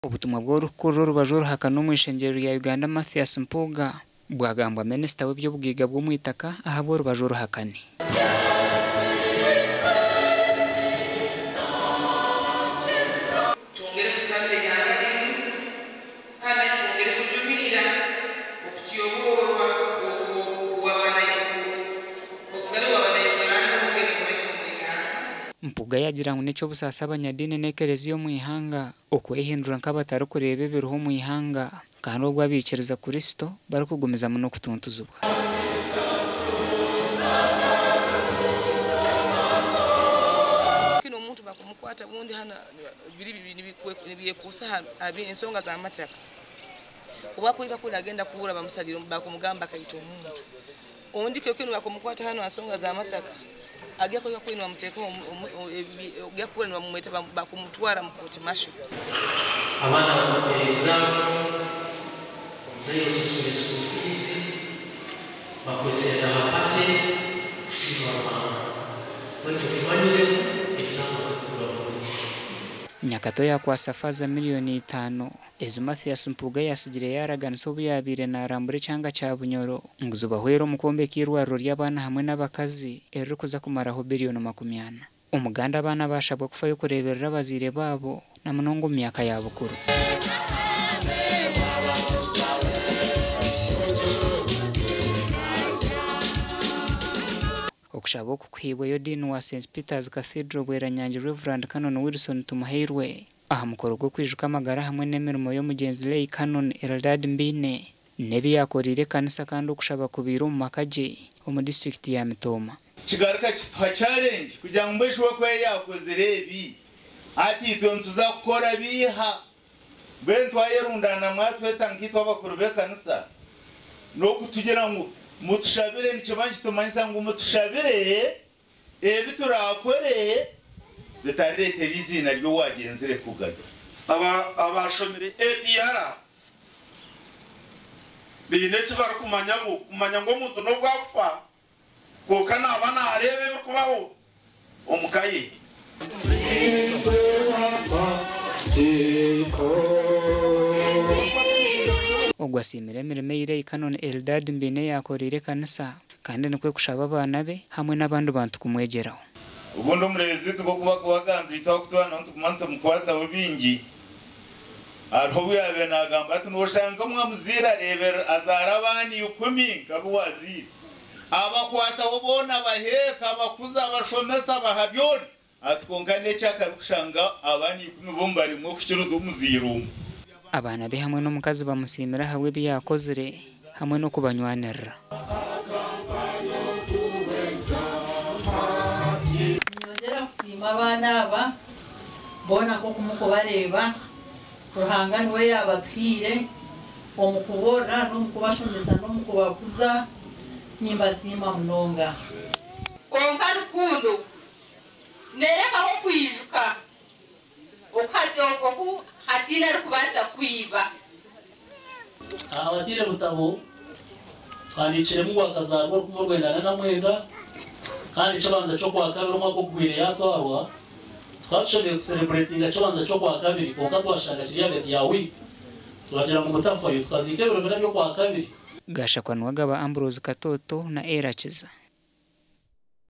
Obutumwa bw'orikukurira orubaju oruhakana omu ishengyero rya Uganda Mathias Mpuuga bwagambwa minisita w'eby'obugaiga bw'omwitaka ahabw'orubaju oruhakani. Twongere kusabira eihanga rinu kandi twongere kujumirira okutyoboorwa obugabe bwa bannayuganda obugenda omu maiso omu ihanga. Mpuuga yaagira ngu n'eky'obusaasi abanyadiini n'ekereziya omu ihanga okwehindura nk'abatarikureeba ebiriho omu ihanga kandi obwo abaikiriza Kristo barikugumizamu n'okutuntuzibwa. Kinu omuntu bakumukwata bundi hano biri nibyekuusa aha ensonga z'amataka oba kuhika kuli agenda kuhura bamusalire bakumugamba akaita omuntu ondi kyo kinu bakumukwata hano ha nsonga z'amataka agya kuhika kuli nibamuteekaho agya kuhura nibamweta bakumutwara mu kooti masho. Abaana bakuheereza, omuzaire osasure school fees, bakwesenda hapate kusiima Ruhanga. Baitu okimanyire ebizamu bakakugura burungi. Nyakato yaakwasa Faaza miriyoni itaano ezi Mathias Mpuuga yaasigire yaaraganisa obu yaabaire naarambura ekyanga kya Bunyoro ngu zibahwere omu kwombeka eirwariro ry'abaana hamwe n'abakazi eririkuza kumaraho biriyoni 40. Omuganda abaana baashabwa kufayo kureeberera abazaire baabo na munonga omu myaka ya bukuru. Okushaba oku kuhaibweyo Dean wa St Peter's Cathedral Bweranyangi Rev Canon Wilson Tumuhairwe aha mukoro gw'okwijuka amagara hamwe n'emirimo y'omugyenzi Lay Canon Eldad Mbiine n'ebi yaakoreire ekanisa kandi okushaba kubaire omu maka gye omu disiturikiti ya Mitooma. Kigaruka kituha challenge kugira ngu mbwenu we ku yaakozire ebi ati itwe nituza kukora biiha? Mbwenu twayerundaana mwatweta nkaitwe abakuru b'ekanisa n'okutugira ngu mutushabire nikiba nikitumanyisa ngu mutushabire ebi turakore bitarireetera eiziina ry'owagyenzire kugaywa. Abashomire ATR baine eki barikumanya bo kumanya ngu omuntu n'obu akufa kwonka naaba naareeba ebirikubaho omu ka ye. Ogwo asiimire emirimo ei Lay Canon Eldad Mbiine yaakoreire ekanisa kandi nikwo kushaba abaana be hamwe n'abandi bantu kumwegyeraho. Obundi omureebezi waitu nk'oku barikubagambira itwe ahabw'okuba nituguma nitumukwataho bingi, hariho obu yaabaire naagamba ati nooshanga omwe omuzaire areeberera azaara abaana ikumi nk'abu waazaire. Abakwataho boona abaheeka, abakuza, abashomesa, abaha byona. Ati kwonka n'eky'akabi kushanga abaana ikumi bomu barimwe okukiriza omuzaire omwe. Abaana be hamwe n'omukazi bamusiimire ahabw'ebi yaakozire hamwe n'okubanywanirira. Niinyongyera kusiima abaana aba boona nk'oku murikubareeba. Ruhanga niwe yaabatuhaire omu kuboorora n'omu kubashomesa n'omu kubakuza. Nimbasiima munonga. Kwonka rukundo neerekaho kwijuka oku hataine arikubaasa kwiba. Abataine butabo tuhandiikiremu ngu akazaarwa 1949 kandi eky'obanza ky'okwakabiri omwaka ogugwire yaatwarwa. Tukaba tushemereire kusereburetinga eky'obanza ky'okwakabiri kwonka twashanga kiri ahagati ya wiiki twagira ngu mutafayo tukaziika ebiro bina by'okwakabiri. Gashakwa Nuwagaba Ambrose Katoto na Ella Kiza.